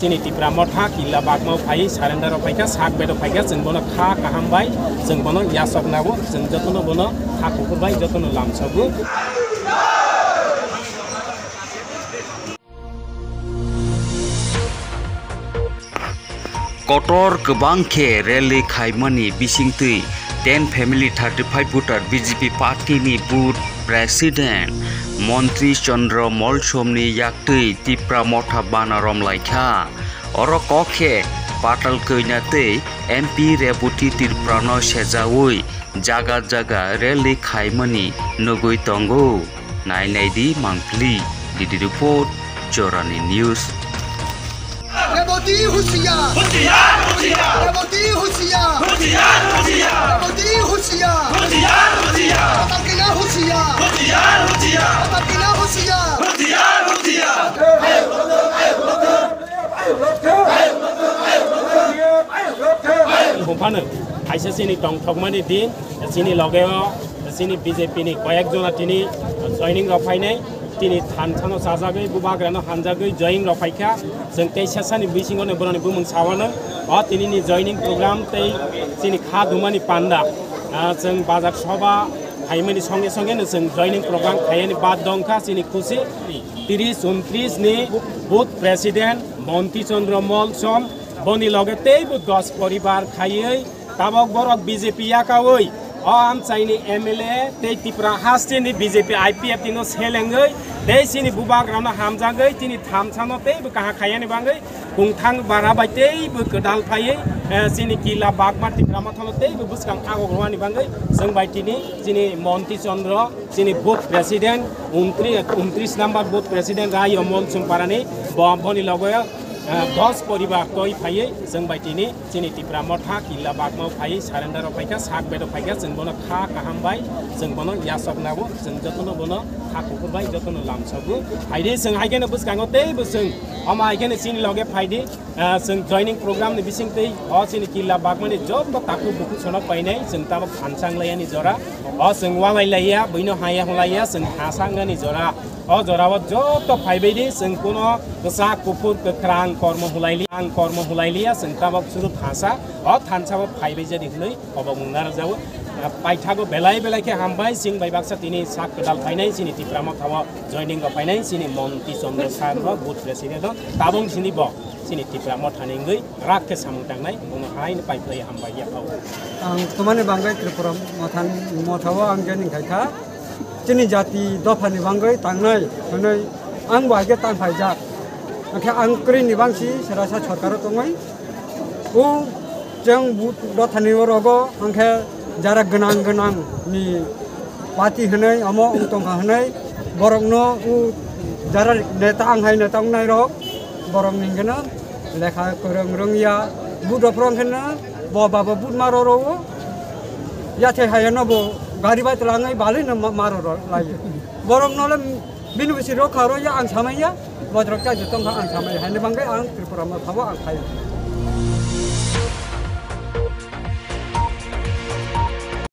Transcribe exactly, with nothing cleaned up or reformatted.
Chini Tipra Motha Killa Bagmao phai surrender o phaikha, sak bedo phaikha, chwng bono kha kaham bai, chwng bono yasok nago, chwng jotono bono kha kuphur bai jotono lamsogo. Kotor kwbang khe rally khaimani bisingtwi ten family thirty five voter B J P party ni booth president Montri Chandra Molsomni yaktwi Tipra Motha bana romlaikha. Oro kok khe Patal Koina tei M P Reboti Tripurano sejaui jaga jaga rally khaimani nugui tongo. Nai nai di mangpili, D D Report, Jorani News. Reboti husiar! Husiar, husiar! Reboti husiar! Husiar, husiar! Reboti husiar! Husiar, husiar! Patal Koina husiar! Husiar, husiar! Patal Koina husiar! Husiar, husiar! Buphano kaisa chini tongthokmani din, chini logeo chini B J P ni koyek jona tini joining rok phainai, tini thansano chajagwi, bubagrano hamjagwi joining rok phaikha. Chwng tei sesani bisingo no boroni bumung sawano. O tini ni joining program tei chini kha dumani panda, ah, chwng bazar soba phaimani songe songe no chwng joining program khaiyani bad dongkha chini khusi. Tris untris ni booth president Monti Chandra Molsom, boni loge teibo dos poribar khaiwi tabok borok B J P yakaui o amchaini M L A tei Tripura hasteni B J P I P F T no selengwi tei chini bubagrano hamjagwi chini thamsano teibo kaham khaiyani bagwi kungthang bara bai teibo kwdal phaiwi, eh, chini Killa Bagma Tipra Mothano teibo bwskang agok rwani bagwi chwng bai tini chini Monti Chandra, chini booth president, untri-, untris number booth president Rai Omol Chumparani, bo-, boni logoyo, eh, dos poribar toi phaiwi chwng bai tini chini Tipra Motha Killa Bagmao phaiwi surrender o phaikha, sak bedo phaikha, chwng bono kha kaham bai, chwng bono yasok nago, chwng jotono bono kha kuphur bai jotono lamsogo. Phaidi chwng hai kheno bwskango teibo chwng omo hai kheno chini loge phaidi. Ah, chwng joining program ni bisingtwi o chini Killa Bagmani joto takhuk bukhuk sonok painai, chwng tabok thansa wnglaiyani jora. O chwng walai laiya, buino haya hulaiya, chwng thansa wngnani jora. O jorao joto phaibaidi chwng kuno kwchak, kuphur, kwkhrang kormo hulaili-, ang kormo hulailiya, chwng tabok suru thansa. O thansao phaibai jadi hwnwi kobok mung narwkjago. Ah, paithago belai belai khe hambai, chwng bai baksa tini sak kwtal phainai chini Tipra Mothao joining rok phainai chini Monti Chandra sir bo, booth president o, tabong sini bo. Chini Tipra Mothani wngwi rak khe samung tangnai, bono haino pai phlai hambai ya kau. Ang tumani bangwi Tripura Mothani, Mothao ang joining khai kha. Chini jati dophani bangwi tangnai hwnwi ang bo haikhe tang phaijak. Hwnkhe ang kwrwini bangsi serasa sorkaro tongwi. O chwng booth dothani o rogo hwnkhe jara gwnang gwnang ni party hwnwi omo wng tongkha hwnwi borokno o jara neta ang hai neta wngnai rok borok ni hwnkhe no lekha kwrwng rwngya booth rok phuru hwnkhe no bo baba booth ma rw rw o yathai hai no bo gari bai twlangwi balwi no ma rw rw lai borok no le bini bwswk rw kha rw ya ang samai ya botrok chai tongkha ang samai hai ni bangwi ang Tripura Mothao ang khai.